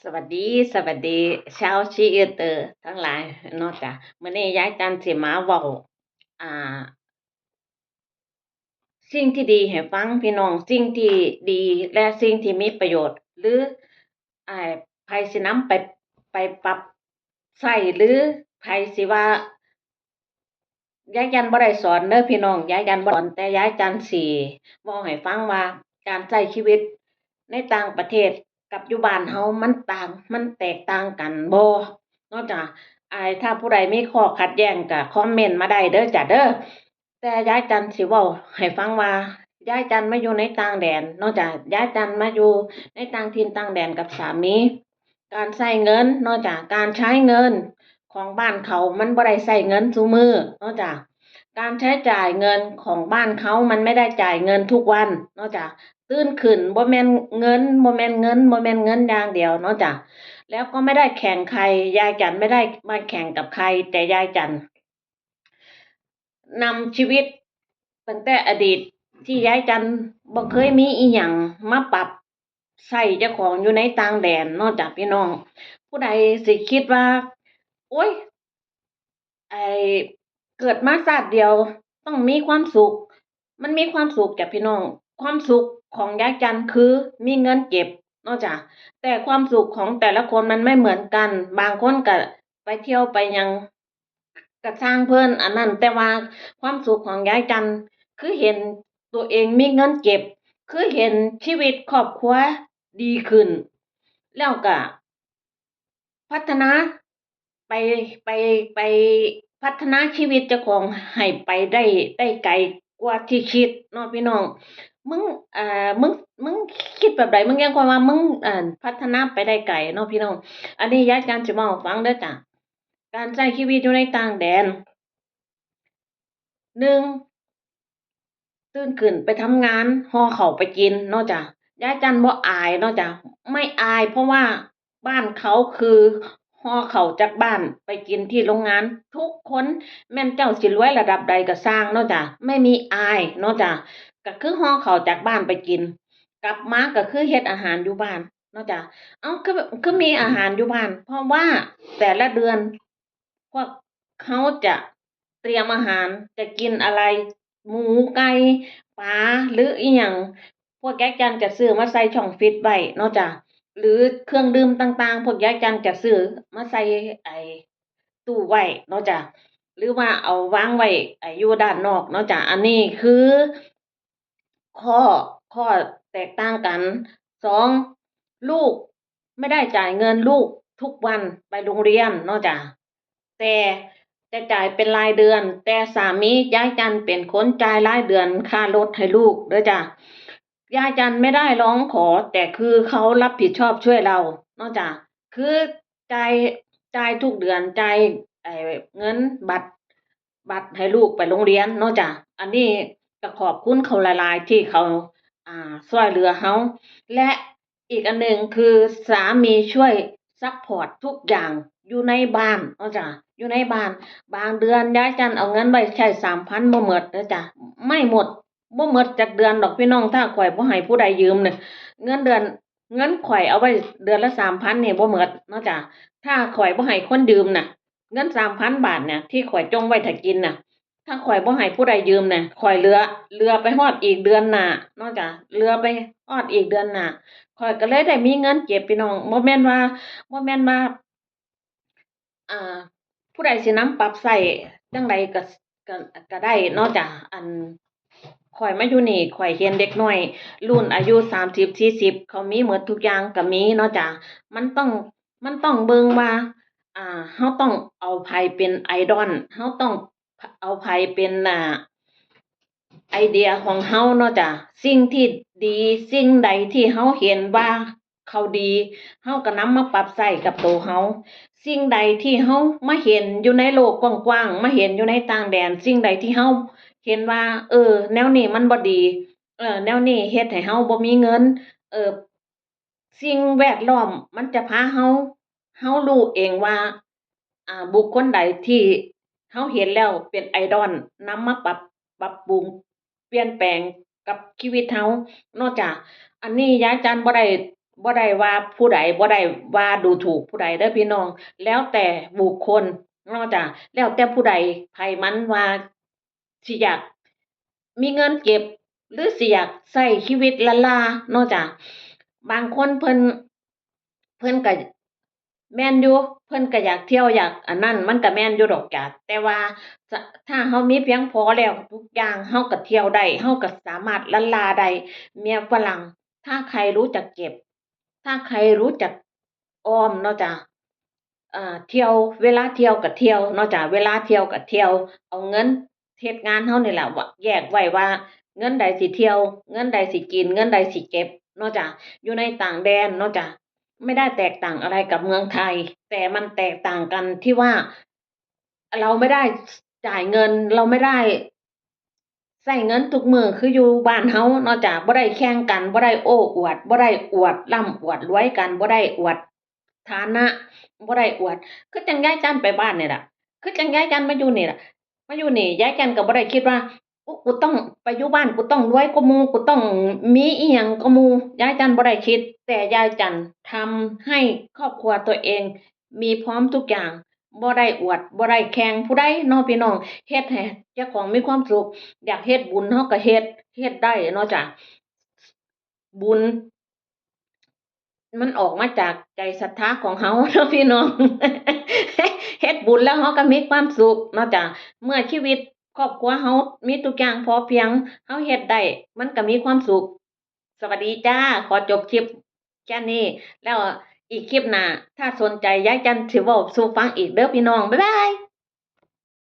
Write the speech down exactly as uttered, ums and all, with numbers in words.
สวัสดี สวัสดี ชาวชีเอเตอร์ทั้งหลายเนาะจ้ะ มื้อนี้ยายจันสิมาเว้า อ่า สิ่งที่ดีให้ฟังพี่น้อง สิ่งที่ดีและสิ่งที่มีประโยชน์ หรือ อ่า ไผสินำไป ไปปรับใช้ หรือไผสิว่า ยายจันบ่ได้สอนเด้อพี่น้อง ยายจันบ่สอน แต่ยายจันสิเว้าให้ฟังว่าการใช้ชีวิตในต่างประเทศกับอยู่บ้านเฮามันต่าง มันแตกต่างกันบ่เนาะจ้ะ อ้าย ถ้าผู้ใดมีข้อขัดแย้งก็คอมเมนต์มาได้เด้อจ้ะเด้อ แต่ยายจันสิเว้าให้ฟังว่า ยายจันมาอยู่ในต่างแดนเนาะจ้ะ ยายจันมาอยู่ในต่างถิ่นต่างแดนกับสามี การใช้เงินเนาะจ้ะ การใช้เงินของบ้านเขามันบ่ได้ใช้เงินซุมื้อเนาะจ้ะ การใช้จ่ายเงินของบ้านเขามันไม่ได้จ่ายเงินทุกวันเนาะจ้ะ ตื่นขึ้นบ่แม่นเงิน บ่แม่นเงิน บ่แม่นเงินอย่างเดียวเนาะจ้ะ แล้วก็ไม่ได้แข่งใคร ยายจันไม่ได้มาแข่งกับใคร แต่ยายจัน นำชีวิตตั้งแต่อดีตที่ยายจันบ่เคยมีอีหยังมาปรับใช้เจ้าของอยู่ในต่างแดนเนาะจ้ะพี่น้อง ผู้ใดสิคิดว่า โอ๊ย ไอ้ เกิดมาชาติเดียวต้องมีความสุข มันมีความสุขจ้ะพี่น้อง ความสุขของยายจันคือมีเงินเก็บเนาะจ้ะ แต่ความสุขของแต่ละคนมันไม่เหมือนกัน บางคนก็ไปเที่ยวไปหยัง ก็ช่างเพิ่นอันนั้น แต่ว่าความสุขของยายจันคือเห็นตัวเองมีเงินเก็บ คือเห็นชีวิตครอบครัวดีขึ้น แล้วก็พัฒนาไป ไป ไปพัฒนาชีวิตเจ้าของให้ไปได้ ได้ไกลกว่าที่คิดเนาะพี่น้อง มึง อ่า มึง มึงคิดแบบใด มึงยังคอยว่ามึง อ่า พัฒนาไปได้ไกลเนาะพี่น้อง อันนี้ยายจันสิมาให้ฟังเด้อจ้ะ การใช้ชีวิตอยู่ในต่างแดน หนึ่ง ตื่นขึ้นไปทำงาน ห่อข้าวไปกินเนาะจ้ะ ยายจันบ่อายเนาะจ้ะ ไม่อาย เพราะว่าบ้านเขาคือห่อข้าวจากบ้านไปกินที่โรงงาน ทุกคนแม่นเจ้าสิรวยระดับใดก็ซ่างเนาะจ้ะ ไม่มีอายเนาะจ้ะ ก็คือห่อข้าวจากบ้านไปกิน กลับมาก็คือเฮ็ดอาหารอยู่บ้านเนาะจ้ะ เอ้า คือ คือมีอาหารอยู่บ้าน เพราะว่าแต่ละเดือน พวกเขาจะเตรียมอาหาร จะกินอะไร หมู ไก่ ปลา หรืออิหยัง พวกยายจันจะซื้อมาใส่ช่องฟรีซไว้เนาะจ้ะ หรือเครื่องดื่มต่างๆ พวกยายจันจะซื้อมาใส่ไอ้ตู้ไว้เนาะจ้ะ หรือว่าเอาวางไว้ ไอ้ อยู่ด้านนอกเนาะจ้ะ อันนี้คือ ข้อ ข้อแตกต่างกัน สอง ลูกไม่ได้จ่ายเงินลูกทุกวันไปโรงเรียนเนาะจ้ะ แต่จะจ่ายเป็นรายเดือน แต่สามียายจันเป็นคนจ่ายรายเดือนค่ารถให้ลูกเด้อจ้ะ ยายจันไม่ได้ร้องขอ แต่คือเขารับผิดชอบช่วยเราเนาะจ้ะ คือจ่าย จ่ายทุกเดือน จ่าย ไอ้ เงินบัตร บัตรให้ลูกไปโรงเรียนเนาะจ้ะ อันนี้ก็ขอบคุณเขาหลายๆ ที่เขา อ่า ช่วยเหลือเรา และอีกอันหนึ่งคือสามีช่วยซัพพอร์ตทุกอย่างอยู่ในบ้านเนาะจ้ะ อยู่ในบ้าน บางเดือนยายจันเอาเงินไว้ใช้สามพันบ่หมดเด้อจ้ะ ไม่หมด บ่หมดจักเดือนดอกพี่น้อง ถ้าข้อยบ่ให้ผู้ใดยืมเนี่ย เงินเดือน เงินข้อยเอาไว้เดือนละสามพันนี่บ่หมดเนาะจ้ะ ถ้าข้อยบ่ให้คนยืมน่ะ เงินสามพันบาทเนี่ย ที่ข้อยจงไว้ถ้ากินน่ะ ถ้าข้อยบ่ให้ผู้ใดยืมน่ะ ข้อยเหลือ เหลือไปฮอดอีกเดือนหน้าเนาะจ้ะ เหลือไปฮอดอีกเดือนหน้า ข้อยก็เลยได้มีเงินเก็บพี่น้อง บ่แม่นว่า บ่แม่นว่า อ่า ผู้ใดสินำปรับใช้จั่งใดก็ ก็ ก็ได้เนาะจ้ะ อัน ข้อยมาอยู่นี่ ข้อยเห็นเด็กน้อยรุ่นอายุสามสิบ สี่สิบ เขามีหมดทุกอย่างก็มีเนาะจ้ะ มันต้อง มันต้องเบิ่งว่า อ่า เราต้องเอาไผเป็นไอดอล เราต้องเอาไผเป็น อ่า ไอเดียของเราเนาะจ้ะ สิ่งที่ดี สิ่งใดที่เราเห็นว่าเขาดี เราก็นำมาปรับใช้กับตัวเรา สิ่งใดที่เรามาเห็นอยู่ในโลกกว้างๆ มาเห็นอยู่ในต่างแดน สิ่งใดที่เราเห็นว่า เออ แนวนี้มันบ่ดี เออ แนวนี้เฮ็ดให้เราบ่มีเงิน เออ สิ่งแวดล้อมมันจะพาเรา เรารู้เองว่า อ่า บุคคลใดที่เราเห็นแล้วเป็นไอดอล นำมาปรับ ปรับปรุง เปลี่ยนแปลงกับชีวิตเราเนาะจ้ะ อันนี้ยายจันบ่ได้ บ่ได้ว่าผู้ใด บ่ได้ว่าดูถูกผู้ใดเด้อพี่น้อง แล้วแต่บุคคลเนาะจ้ะ แล้วแต่ผู้ใดไผมันว่าสิอยากมีเงินเก็บ หรือสิอยากใช้ชีวิตล้าๆเนาะจ้ะ บางคนเพิ่น เพิ่นก็แม่นอยู่ เพิ่นก็อยากเที่ยวอยากอันนั้น มันก็แม่นอยู่ดอกจ้ะ แต่ว่า ส- ถ้าเฮามีเพียงพอแล้วทุกอย่าง เฮาก็เที่ยวได้ เฮาก็สามารถล้าๆได้ เมียฝรั่ง ถ้าใครรู้จักเก็บ ถ้าใครรู้จักออมเนาะจ้ะ อ่า เที่ยว เวลาเที่ยวก็เที่ยวเนาะจ้ะ เวลาเที่ยวก็เที่ยว เอาเงินเฮ็ดงานเฮานี่แหละ แยกไว้ว่าเงินใดสิเที่ยว เงินใดสิกิน เงินใดสิเก็บเนาะจ้ะ อยู่ในต่างแดนเนาะจ้ะ ไม่ได้แตกต่างอะไรกับเมืองไทย แต่มันแตกต่างกันที่ว่า เราไม่ได้จ่ายเงิน เราไม่ได้ใช้เงินทุกมื้อคืออยู่บ้านเฮาเนาะจ้ะ บ่ได้แข่งกัน บ่ได้โอ้อวด บ่ได้อวดร่ำอวดรวยกัน บ่ได้อวดฐานะ บ่ได้อวด คือจั่งยายจันไปบ้านนี่ล่ะ คือจั่งยายจันมาอยู่นี่ล่ะ มาอยู่นี่ ยายจันก็บ่ได้คิดว่า อุ๊ย กูต้องไปอยู่บ้าน กูต้องรวยกว่าหมู่ กูต้องมีอิหยังกว่าหมู่ ยายจันบ่ได้คิด แต่ยายจันทำให้ครอบครัวตัวเองมีพร้อมทุกอย่าง บ่ได้อวด บ่ได้แข่งผู้ใดเนาะพี่น้อง เฮ็ดให้เจ้าของมีความสุข อยากเฮ็ดบุญเฮาก็เฮ็ด เฮ็ดได้เนาะจ้ะ บุญ มันออกมาจากใจศรัทธาของเฮาเนาะพี่น้อง เฮ็ดบุญแล้วเฮาก็มีความสุขเนาะจ้ะ เมื่อชีวิตครอบครัวเฮามีทุกอย่างพอเพียง เฮาเฮ็ดได้ มันก็มีความสุข สวัสดีจ้า ขอจบคลิปแค่นี้ แล้วอีกคลิปหน้า ถ้าสนใจยายจันสิเว้าสู่ฟังอีกเด้อพี่น้อง บ๊ายบาย